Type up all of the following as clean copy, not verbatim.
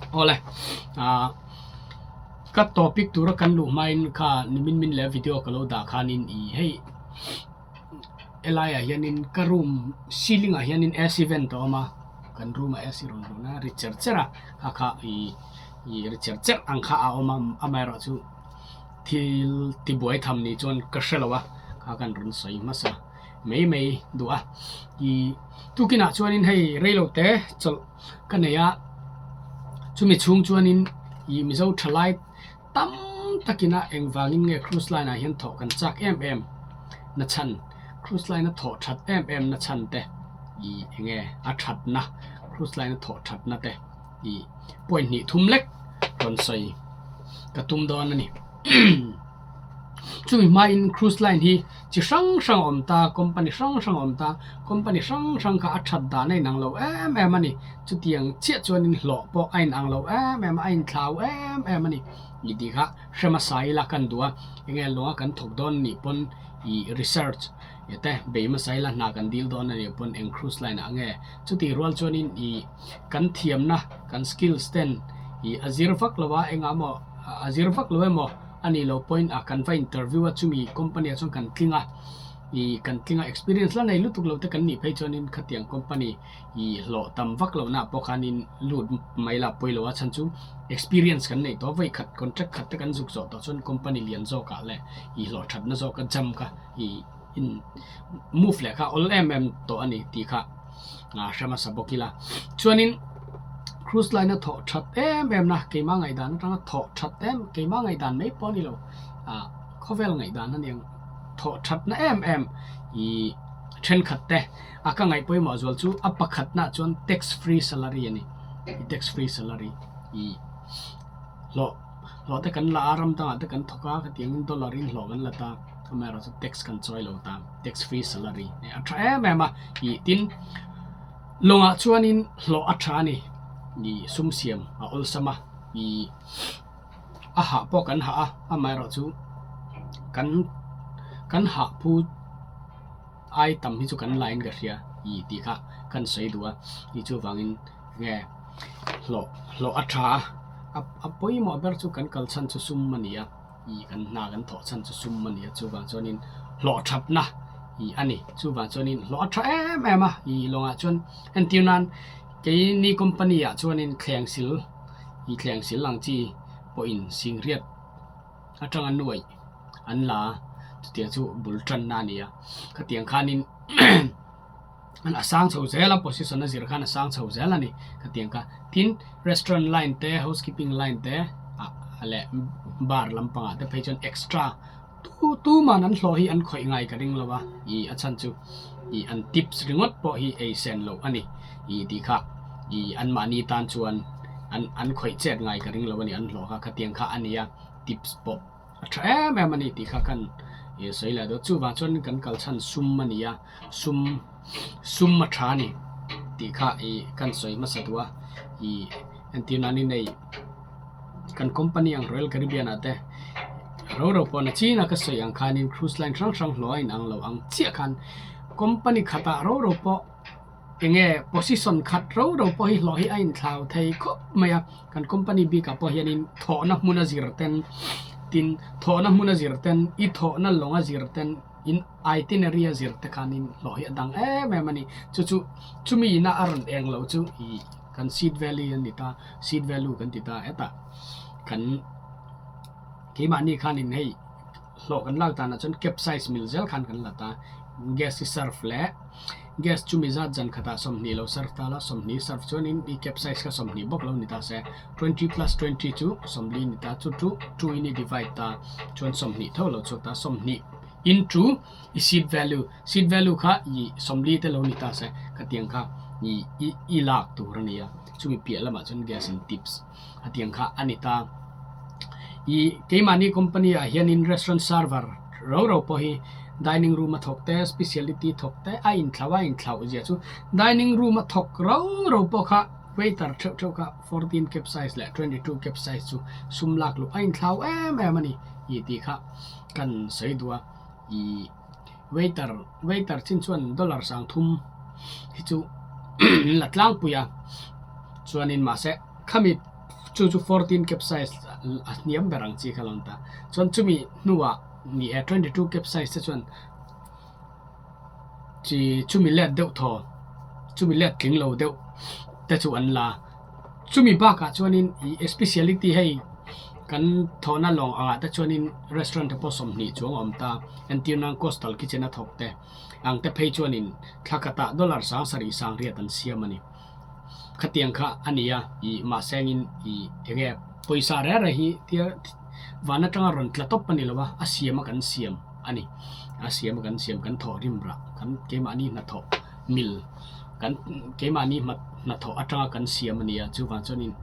Awle ah ka topic tura kan luh hmain kha nimin min leh video ka lo dah khanin ih hei helaiah hianin ka room ceiling ah hianin ac vent a awm a kan room ah ac rawn luhna a ri cher cher a kha kha ih ih ri cher cher ang kha a awm a amaherawhchu thil tibuai tham ni chuan ka hre lo a kha kan rawn sawi hmasa mai mai duh a ih tukinah chuanin hei reilo te chawlh ka nei a chumi chhung chuanin ih mizo thalai tam takin a engvangin nge cruise line ah hian thawh kan chak em em na chhan cruise line a thawh that em em na chhan te ih enge a thatna cruise line a thawh thatna te ih point hnih thum lek rawn sawi ka tum dawn a ni. Chumi hmain cruise line hi chi hrang hrang a awm ta, company hrang hrang a awm ta, company hrang hrang kha a that dan a inang lo em em a ni. Chutiang chiah chuanin hlawh pawh a inang lo em em a, a inthlau em em a ni tih tih kha hre hmasa ila kan duh a, enge lunga kan thawk dawn nih pawn ih research te bei hmasa ila hna kan dil dawn a nih pawn eng cruise line ah nge chutih rual chuanin ih kan thiamna kan skills ten ih a zir vak lo a engah maw a zir vak lo emaw a nih loh pawhin a kan va interview a chumi company ah chuan kan tling a ih kan tling a experience la nei lutuk lo te kan nih phei chuanin khatiang company ih hlawh tam vak lohna ah pawh khanin lut mai lah pawi lo a chhan chu experience kan neih tawh a vawikhat contract khat te kan zuk zawh tawh chuan company lian zawk ah leh ih hlawh thatna zawk a jam kha ih in move leh kha awl em em tawh a ni tih kha ah hre hmasa bawk ila chuanin cruise line a thawh that em em na keimah ngaihdan atanga thawh that em keimah ngaihdan mai pawh a ni lo ah khawvel ngaihdan a niang thawh that na em em ih thenkhat te a ka ngaih pawimawh zual chu a pakhat nah chuan tax free salary a ni tax free salary ih hlawh hlawh te kan la a ram dangah te kan thawk a khatiangin dollar in hlawh kan la ta. Amaherawhchu tax kan chawi lo ta, tax free salary a tha em em a, ih tin lawngah chuanin hlawh a tha a ni, ih sum siam a awlsam a, ih a hah pawh kan hah a, amaherawhchu kan kan hah phu ai tam hi chu kan la in ka hria ih tih kha kan sawi duh a, ih chuvangin nge hlawh hlawh a tha a, a pawimawh ber chu kan kal chhan chu sum a ni a. ih kan hna kan thawh chhan chu sum a ni a chuvang chuanin hlawh thatna ih a ni chuvang chuanin hlawh a tha em em a ih lawngah chuan entir nan keini company ah chuanin thleng sil ih thleng sil ang chi pawhin singriat atanga nuaih an la a chutiang chu bul tanna a ni a khatiang khanin. A sang chho zel a position a zir khan a sang chho zel a ni khatiang kha tin restaurant line te housekeeping line te ah leh bar lampangah te phei chuan extra tu tuman an hlawh hi an khawih ngai ka ring lo a ih a chhan chu ih an tips ringawt pawh hi ei sen loh a ni ih tih kha ih anmahni tan chuan an an khawih chet ngai ka ring lo a ni an hlawh kha khatiang kha a ni a tips pawh. A tha em em a ni tih kha kan ih sawi leh dawn chuvang chuan kan kal chhan sum a ni a sum sum a tha a ni tih kha ih kan sawi hmasa duh a ih entir nan in hei kan company ang Royal Caribbean ah te ro ro pawh na chin a ka sawi ang khanin cruise line hrang hrang hlawh a inang lo ang chiah khan company khatah ro ro pawh. Enge position khat ro ro pawh hi hlawh hi a inthlau thei khawp mai a, kan company bikah pawh hianin thawhna hmuna zir ten tin thawhna hmuna zir ten i thawhna lawnga zir ten in itinerary a zir te khanin hlawh hi a dang em em a ni. Chu chu chumi ina a rawn eng loh chu ih kan seat value a ni ta seat value kan ti ta hetah kan keimahni khanin hei hlawh kan lak danah chuan cap size mil zel khan kan la ta gas hi serve leh gas chumi zat zan khatah 20 lo serve ta la 20 serve chuanin i cap size kha 20 bawk lo ni ta se 20 plus 20 chu 40 ni ta chu chu 2 in i divide ta chuan 20 tho lo chhuak ta 20 into i seat value seat value kha i 40 te lo ni ta se khatiang kha i i lak tur a ni a chumi piah lamah chuan gas in tips Hetiang kha a ni ta. Ih keimahni company ah hianin restaurant server ro ro pawh hi dining room a thawk te speciality thawk te a inthlauh a inthlauh zia chu dining room a thawk ro ro pawh kha waiter theuh theuh kha 14 cap size leh 22 cap size chu sum lak luh a inthlau em em a ni ih tih kha kan sawi duh a ih waiter waiter chin chuan dollar 30 hi chu an la tlangpui a chuanin mahse. Khami Chu chu 14 capsize a hniam ber ang chi kha lo ni ta. Chuan chumi hnuah ni e 22 capsize te chuan chi chumi let deuh thaw chumi let tling lo deuh te chu an la. Chumi bakah chuanin ih speciality hei kan thawhna lawng angah te chuanin restaurant te pawh 20 chuang a awm ta. Entir nan coastal kitchen a thawk te ang te phei chuanin thla khatah dollar 7000 riat an siam a ni. Khatiang kha a ni a ih mahsengin ih eng nge pawisa reng reng hi tia van atanga rawn tla tawp a ni lo a, a siam a kan siam a ni. A siam a kan siam kan thawh rim rah kan keimahni hnathawh mil kan keimahni hnathawh atanga kan siam a ni a chuvang chuanin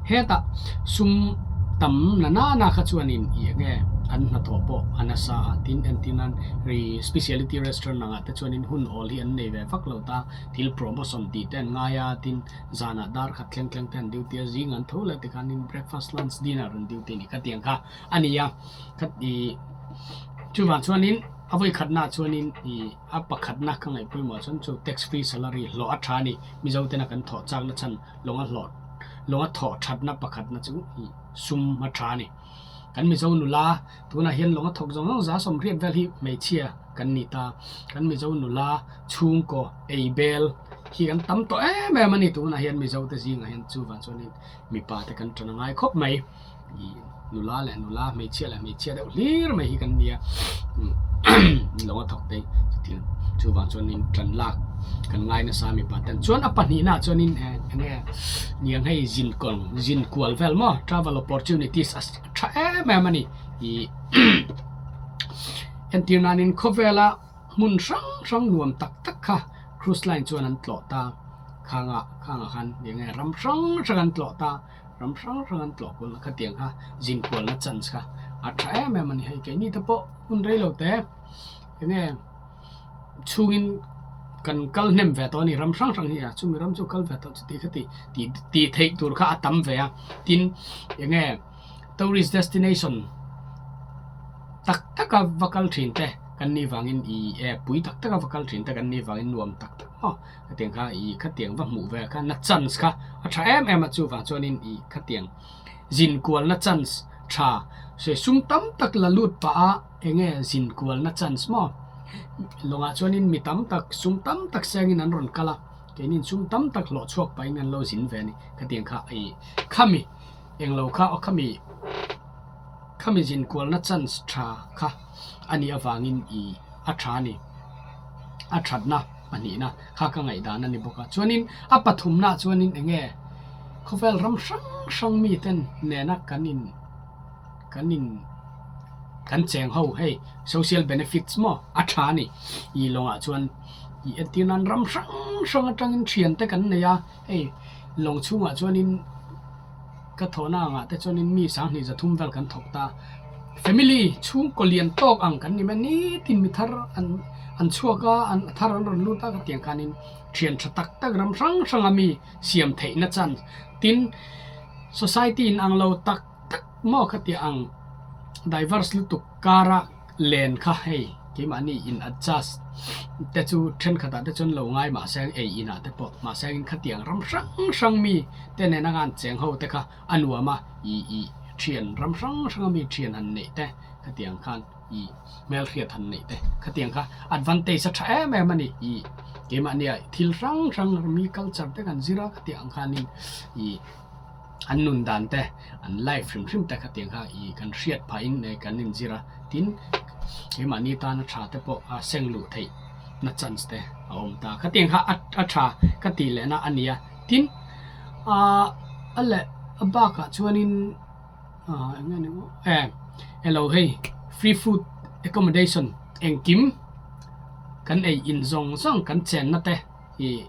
hetah sum tam na nana kha chuanin ih eng nge an hnathawh pawh a nasa a tin entir nan ri speciality restaurant angah te chuanin hun awl hi an nei ve vak lo ta thil promotion tih te an ngai a tin zanah dar khat thleng thleng te an duty a zing an tho leh tikhanin breakfast lunch dinner an duty a ni khatiang kha a ni a khati chuvang chuanin a vawi khatnaah chuanin ih A pakhatna ka ngaih pawimawh chuan chu tax free salary hlawh a tha a ni. Mizo tena kan thawh chakna chhan lawnga hlawh lawnga thawh thatna pakhatna chu ih sum a tha a ni. Kan Mizo nula tunah hian lawnga thawk zawng zawng za 80 vel hi hmeichhia kan ni ta. Kan Mizo nula chhungkaw ei bel hi kan tam tawh em em a ni tunah hian Mizo te zingah hian chuvang chuanin mipa te kan tan a ngai khawp mai. Ih nula leh nula hmeichhia leh hmeichhia deuh hlir mai hi kan nia lawng a thawk te chutiang chuvang chuanin tan lak kan ngai nasa mipa ten chuan a pahnihna ah chuanin eh eng nge niang hei zin kawng zin kual vel maw travel opportunities a tha em em a ni ih entir nanin khawvela hmun hrang hrang nuam tak tak kha cruise line chuan an tlawh ta khangah khangah khan eng nge ram hrang hrang an tlawh ta. Ram hrang hrang an tlawh kualna khatiang kha zin kualna chance kha a tha em em a ni. Hei keini te pawh hun rei lo te enge chhungin kan kal hnem ve tawh a ni ram hrang hrang hi a chumi ram chu kal ve tawh chuti khati tih tih theih tur kha a tam ve a tin enge tourist destination tak taka va kal thin te kan nih vangin ih e pui tak taka va kal thin te kan nih vangin nuam tak tak maw. Khatiang kha ih khatiang va hmuh ve kha na chance kha a tha em em a chuvang chuanin ih khatiang zin kualna chance tha sawi sum tam tak la lut pah a enge zin kualna chance maw lawngah chuanin mi tam tak sum tam tak sengin an rawn kal a keinin sum tam tak hlawh chhuak pahin an lo zin ve a ni khatiang kha ih khami englo kha aw khami khami zin kualna chance tha kha a nih avangin ih a tha a ni a thatna. Pahnihna kha ka ngaihdan a ni bawk a. Chuanin a pathumnaah chuanin eng nge khawvel ram hrang hrang miten nena kan in kan in kan cheng ho hei social benefits maw a tha a ni. Ih lawngah chuan ih entir nan ram hrang hrang atangin thiante kan nei a, hei lawng chhungah chuanin Ka thawhna angah te chuanin mi 2300 vel kan thawk ta. Family chhungkaw lian tawk ang kan ni mai nitin mi thar an an chhuak a, an thar an rawn lut a khatiang khanin thian tha tak tak ram hrang hranga mi siam theihna chance tin society in ang lo tak tak maw khatia ang diverse lutuk kara len kha hei keimahni in adjust te chu thenkhatah te chuan lo ngai mahse ei inah te pawh mahse khatiang ram hrang hrang mi te nena khan cheng ho te kha a nuam a ih ih thian ram hrang hrang ami thian han neih te khatiang khan ih hmelhriat han neih te khatiang kha advantage a tha em em a ni ih keimahnia thil hrang hrang mi culture te kan zir a khatiang khanin ih an nun dan te an life hrim hrim te khatiang kha ih kan hriat phahin eh kan inzir a tin keimahni tana tha te pawh a seng luh theih na chance te a awm ta khatiang kha a tha ka tih lehna a ni a. Tin, ah a leh a bakah chuanin ah eng nge ni maw eh elo hei free food accommodation engkim kan ei in zawng zawng kan chenna te ih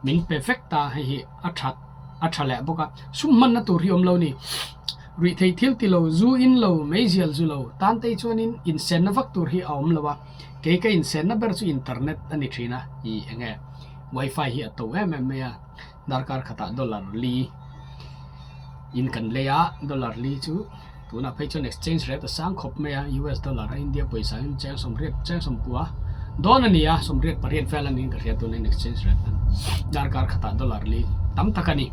min pe vek ta hei hi a that a tha leh bawk a sum hmanna tur hi awm lo ni ruih theih thil ti lo zu in lo meizial zu lo tan te hi chuanin insenna vak tur hi a awm lo a kei ka insenna ber chu internet a ni thin a ih eng nge. Wifi hi a to em em mai a, darkar khatah dollar li in kan lei a, dollar li chu tunah phei chuan exchange rate a sang khawp mai a, US dollar a India pawisa in cheng 80 cheng 90 dawn a ni a, 88 vel a niin ka hria tuna in exchange rate darkar khatah dollar li tam tak a ni.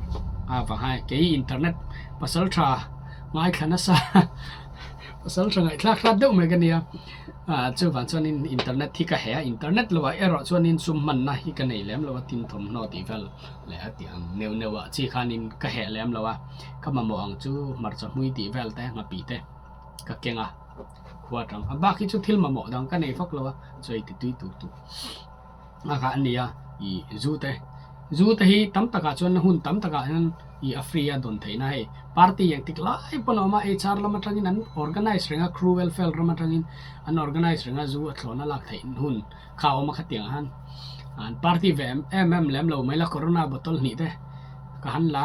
A vanghai kei internet pasal tha ngaithla nasa pasal tha ngaihthlak hrat deuh mai ka nia ah chuvang chuanin internet hi ka heh a internet lo ah erawh chuanin sum hmanna hi ka nei lem lo a tin thawmhnaw tih vel leh a tih ang neuh neuh ah chi khanin ka heh lem lo a ka mamawh ang chu hmarcha hmui tih vel te nghapih te ka keng a khua tang a bak hi chu thil mamawh dang ka nei vak lo a chawi ti tui tur tur. A kha an ni a, ih zu te, zu te hi tam takah chuan hun tam takah hian ih a free a dawn theihna hei party engtik lai pawn a awm a, HR lam atangin an organise reng a, crew welfare ram atangin an organise reng a, zu a thlawhna lak theih hun kha a awm a khatiang ah khan an party ve em em lem lo mai la corona bottle hnih te ka han la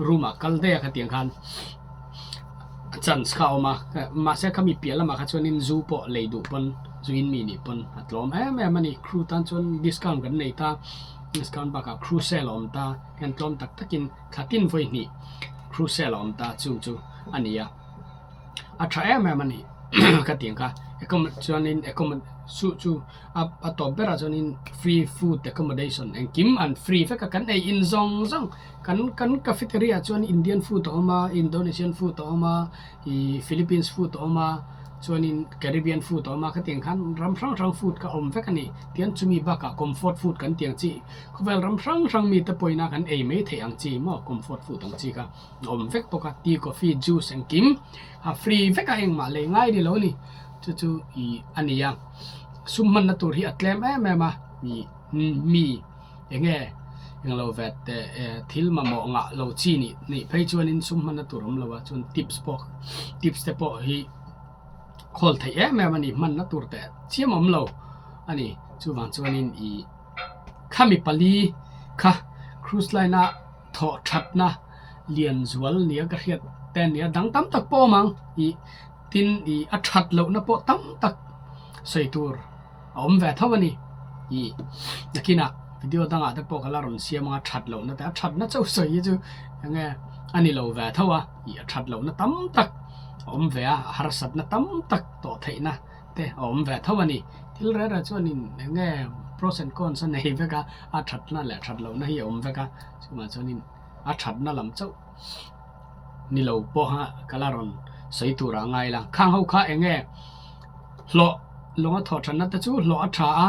room ah kal daih a khatiang khan. Chance kha a awm a, mahse khami piah lamah kha chuanin zu pawh lei duh pawn zu in mi nih pawn a tlawm em em a ni. Crew tan chuan discount kan nei ta, discount bakah crew sale a awm ta, hian tlawm tak takin thla tin vawi hnih crew sale a awm ta chung chu a ni a, a tha em em a ni ka tih ang kha. Chuanin chu chu a tawp berah chuanin free food accommodation engkim an free vek a, kan ei in zawng zawng. Kan kan cafeteria ah chuan Indian food a awm a, Indonesian food a awm a, ih Philippines food a awm a, chuanin Caribbean food a awm a, khatiang khan ram hrang hrang food kha awm vek a ni. Tian chumi bakah comfort food kan tih ang chi, khawvel ram hrang hrang mite pawhin a kan ei mai theih ang chi maw comfort food ang chi kha a awm vek bawk a, tea, coffee, juice engkim a free vek a engmah lei ngai ni lo a ni. Chu chu ih a ni a, sum hmanna tur hi a tlem em em a, ih mi. Eng nge englo vet teh e thil mamawh ngah lo chi nih nih phei chuanin sum hmanna tur awm lo a chuan tips pawh tips te pawh hi khawl theih em em a ni hmanna tur teh chiam awm lo a ni chuvang chuanin ih khami pali kha cruise line a thawh thatna lian zual nia ka hriat te a nia dang tam tak pawh a awm ang ih tin ih a that lohna pawh tam tak sawi tur. A awm ve tho a ni. Ih nakinah video dangah te pawh ka la rawn siam anga that lohna te a thatna chauh sawi hi chu eng nge a ni lo ve tho a, ih a that lohna tam tak a awm ve a, a harsatna tam tak tawh theihna te a awm ve tho a ni. Thil reh reh chuanin eng nge pros and cons a nei vek a, a thatna leh that lohna hi a awm vek a, chuvang chuanin a thatna lam chauh ni lo pawha ka la rawn sawi tur ah ngai la. Khang ho kha eng nge hlawh lawnga thawh thatna te chu hlawh a tha a,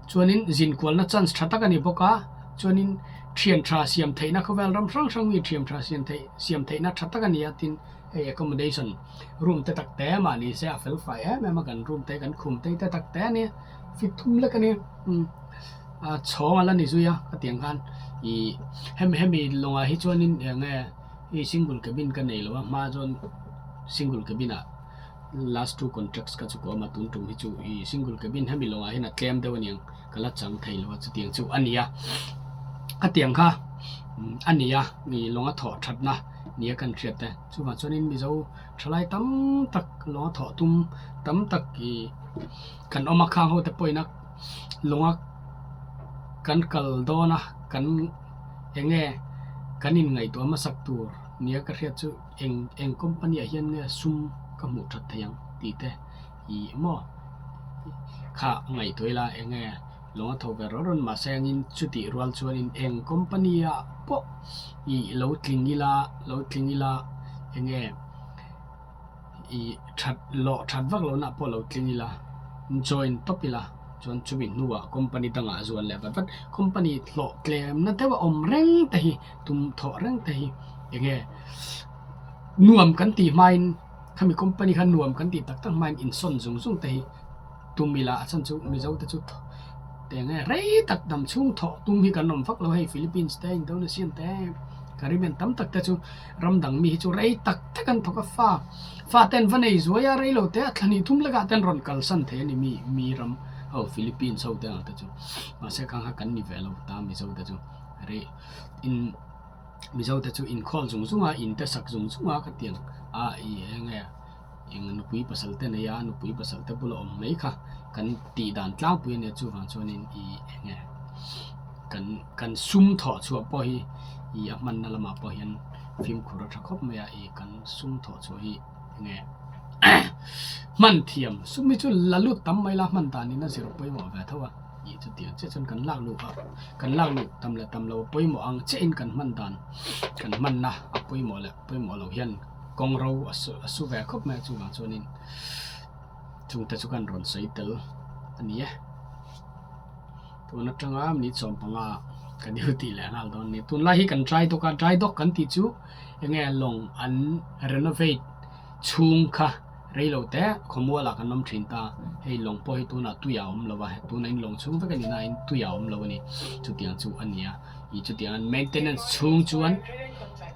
chuanin zinkualna chance tha tak a ni bawk a, chuanin thian tha siam theihna khawvel ram hrang hrang mi thiam tha siam theih siam theihna tha tak a ni a tin hei accommodation room te tak te mahni se a fel fai em em a kan room te kan khum te te tak te a nia fit thum lek a nia umm a chhawng a la ni zui a ka tiang khan ih hemi hemi lawngah hi chuanin eng nge hei single cabin ka nei lo a hma chuan single cabin ah. Last two contracts ka chu ka awm a, tun tum hi chu i single cabin hemi lawngah hian a tlem deuh aniang ka la chang thei lo a chutiang chu a ni a, a tiang kha a ni a mi lawnga thawh thatna nia kan hriat te chuvang chuanin Mizo thalai tam tak lawnga thawh tum tam tak ih kan awm a khang ho te pawhin a lawnga kan kal dawn a kan eng nge kan inngaihtuah hmasak tur nia ka hriat chu. Eng eng company ah hian nge sum ka hmuh that thei ang tih te ih maw kha ngaihtuah ila eng nge lawng a tho ve rawt rawt mahse angin chutih rual chuanin eng company ah pawh ih lo tling ila lo tling ila eng nge ih that lawh that vak lohna pawh lo tling ila join tawp ila chuan chumi hnuah company dangah a zuan leh vat vat company hlawh tlemna deuh a awm reng te hi. Tum thawh reng te hi eng nge nuam kan tih hmain khami company kha nuam kan tih tak tak hmain insawn zung zung te hi tum ila a chhan chu Mizo te chu eng nge rei tak dam chhung thawh tum hi kan awm vak lo hei Philippines te Indonesian te Caribbean tam tak te chu ram dang mi hi chu rei tak tak an thawk a fa fa ten va nei zuai a rei lo te a thla hnih thum lekah ten rawn kalsan thei a ni mi mi ram ho Philippines ho te ang te chu mahse khang kha kan ni ve lo ta Mizo te chu. Rih in Mizo te chu inkhawl zung zung a, in te sak zung zung a ka tiang a i eng nge eng nupui pasal te nei a nupui pasal te bula awm mai kha kan tih dan tlangpui a nia chuvang chuanin i eng nge kan kan sum thawh chhuah pawh hi i a hmanna lamah pawh hian fimkhur a tha khawp mai a i kan sum thawh chhuah hi eng nge hman thiam sum hi chu la lut tam mai la hman danin a zir pawimawh ve tho a. Ih chutiang chiah chuan kan lak luh a kan lak luh tam leh tam lo a pawimawh ang chiahin kan hman dan kan hmanna a pawimawh leh pawimawh loh hian kawng ro a su a su ve khawp mai a chuvang chuanin chungte chu kan rawn sawi tel a ni e. Tun atanga ni 15 ka duty leh nghal dawn a ni. Tunlai hi kan dry dock a, dry dock kan tih chu enge lawng an renovate chhung kha rei lo te khawmual ah kan awm thin ta. Hei lawng pawh hi tunah tui a awm lo a, tunah in lawng chhung vek a ni na in tui a awm lo a ni. Chutiang chu a ni a, ih chutiang an maintenance chhung chuan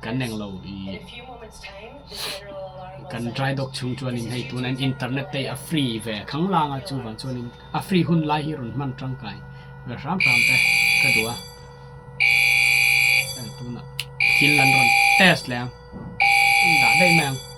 kan eng lo ih kan dry dock chhung chuanin hei tunah in internet te hi a free ve khanglang a chuvang chuanin. A free hun lai hi rawn hman tangkai ve hram hram te ka duh a. Hei tunah thil an rawn test leh ang. An dah daih mai ang.